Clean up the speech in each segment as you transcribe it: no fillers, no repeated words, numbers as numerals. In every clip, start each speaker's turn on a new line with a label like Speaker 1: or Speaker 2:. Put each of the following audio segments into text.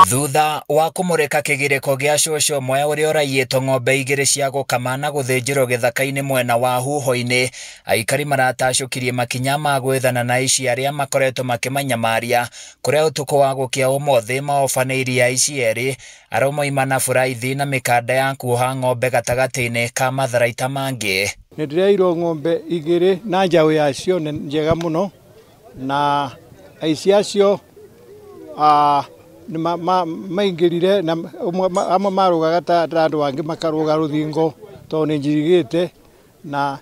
Speaker 1: Thutha wa kũmũrĩka kĩgirĩko gĩa cũcũ ũmwe ũrĩa ũraiyĩtwo ng'ombe igĩrĩ cia gũkama na gũthĩnjĩrwo gĩthaka-inĩ mwena wa Huho-inĩ, aikari maratacũkirie makinya ma gwethana na aici arĩa makoretwo makĩmanyamaria, kũrĩa ũtukũ wa gũkĩa ũmũthĩ maobanĩirie aici erĩ arĩa moima na buraithi na mĩkanda ya kuoha ng'ombe gatagatĩ-inĩ ka matharaita mangĩ.
Speaker 2: Nĩ ndĩrairwo ng'ombe igĩrĩ na njaũ yacio nĩ njega mũno, na aici acio maingĩrire na amwe marũgaga ta andũ angĩ makarũga rũthingo tondũ nĩ njirigĩte, na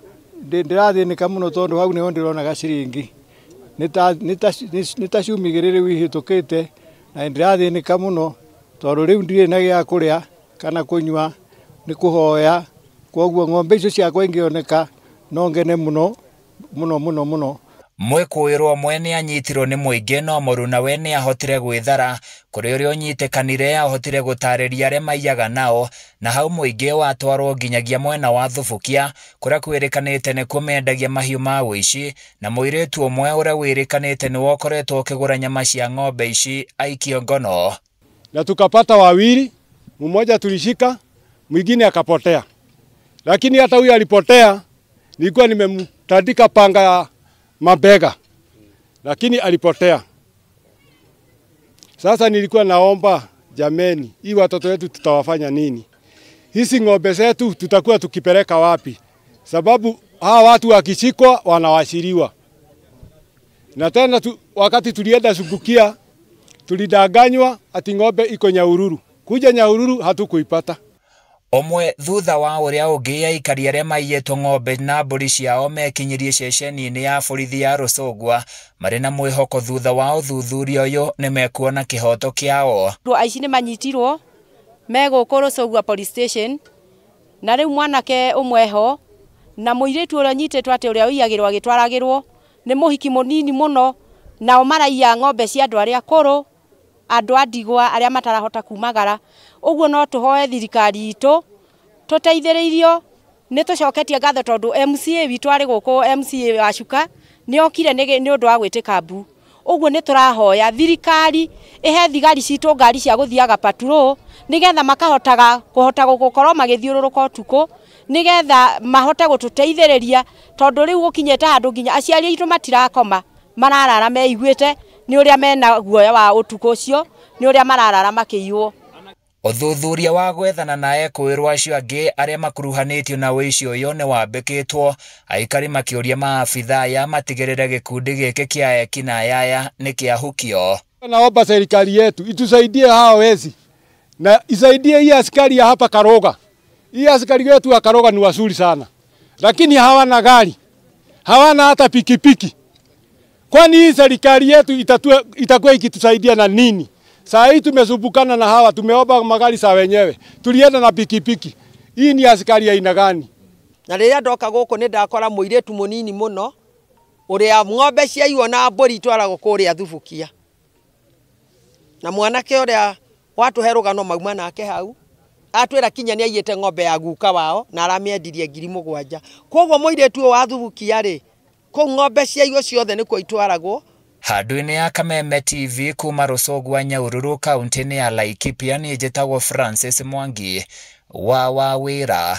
Speaker 2: ndĩrathĩnĩka mũno tondũ hau nĩho ndĩronaga ciringi nĩ ta ciumia igĩrĩ rĩu ihĩtũkĩte, na ndĩrathĩnĩka mũno tondũ rĩu ndirĩ na gĩa kũrĩa kana kũnyua, nĩ kũhoya. Koguo ng'ombe icio ciakwa ingĩoneka no ngene mũno mũno mũno mũno.
Speaker 1: Mwĩkũĩrwo ũmwe nĩ anyitirwo nĩ mũingĩ no mũrunawe nĩ ahotire gwĩthara, kũrĩ ũrĩa ũnyitĩkanire ahotire gũtarĩria arĩa maiyaga nao, na hau mũingĩ watwarwo nginyagia mwena wa Thubukia kũrĩa kwĩrĩkanĩte nĩkuo mendagia mahiũ ma ũici, na mũirĩtu ũmwe ũrĩa wĩrĩkanĩte nĩwe ũkoretwo ũkĩgũra nyama cia ng'ombe ici aikio ngono.
Speaker 3: Na tukapata wawili, mmoja tulishika, mwingine akapotea. Lakini hata huyu alipotea, nilikuwa nimemtandika panga ya mabega, lakini alipotea. Sasa nilikuwa naomba jameni, hii watoto wetu tutawafanya nini? Hizi ng'ombe zetu tutakuwa tukipeleka wapi? Sababu hawa watu wakishikwa wanawashiriwa. Na tena wakati tulienda Subukia tulidanganywa ati ng'ombe iko Nyahururu. Kuja Nyahururu hatukuipata.
Speaker 1: Ũmwe thutha wa ũrĩa ũngĩ aikari arĩa maiyĩtwo ng'ombe na mbũri ciao mekinyirie ceceni-inĩ ya borithi ya Rũcũngwa marĩ na mwĩhoko thutha wa ũthuthuria ũyũ nĩmekuona kĩhoto kĩao.
Speaker 4: Aici nĩ manyitirwo me gũkũ Rũcũngwa police station, na rĩu mwanake ũmwe ho na mũirĩtu ũrĩa ũnyitĩtwo atĩ ũrĩa ũiyagĩrwo agĩtwaragĩrwo nĩ mũhiki mũnini mũno, nao maraiya ng'ombe cia andũ arĩa akũrũ, andũ a ndigwa arĩa matarahota kumagara. Ũguo no tũhoe thirikari itũ tũteithĩrĩirio, nĩ tũcoketie ngatho tondũ MCA witũ arĩ gũkũ, MCA wa Chuka nĩ okire nĩ ũndũ wa gwĩtĩka mbu. Ũguo nĩ tũrahoya thirikari ĩhe thigari citũ ngari cia gũthiaga patrol nĩgetha makahotaga kũhota gũkorwo magĩthiũrũrũka ũtukũ nĩgetha mahote gũtũteithĩrĩria, tondũ rĩu gũkinyĩte handũ nginya aciari aitũ matirakoma, mararara meiguĩte nĩ ũrĩa mena guoya wa ũtukũ ũcio, nĩ ũrĩa mararara makĩiywo.
Speaker 1: Ũthuthuria wa gwethana na ekũĩrwo acio angĩ arĩa makuruhanĩtio na ũici ũyũ nĩ wambĩkĩtwo, aikari makĩũria maabithaa aya matigĩrĩre gĩkundi gĩkĩ kĩa ekinaĩ aya nĩ kĩahukio.
Speaker 3: Naomba serikali yetu itusaidie hawa wezi na isaidie hii askari ya hapa Karoga. Hii askari wetu wa Karoga ni wazuri sana, lakini hawana gari, hawana hata pikipiki. Kwani hii serikali yetu itakuwa ikitusaidia na nini? Saa hii tumesumbukana na hawa, tumeomba magari saa wenyewe, tulienda na pikipiki. Hii ni askari ya aina gani?
Speaker 5: Na rĩrĩa ndoka gũkũ nĩ ndakora mũirĩtu mũnini mũno ũrĩa ng'ombe ciaiywo na mbũri itwaragwo kũrĩa Thubukia, na mwanake ũrĩa watũhe rũgano mauma nake hau atwĩra kinya nĩ aiyĩte ng'ombe ya guka wao na aramĩendirie 7,000. Koguo mũirĩtu ũyũ wa Thubukia rĩ, kũu ng'ombe ciaiywo ciothe nĩkuo itwaragwo.
Speaker 1: Handũ-inĩ ya Kameme TV kuma Rũcũngwa Nyahururu kaunti-inĩ ya Laikipia, niĩ njĩtagwo Francis Mwangi wa Wawĩra.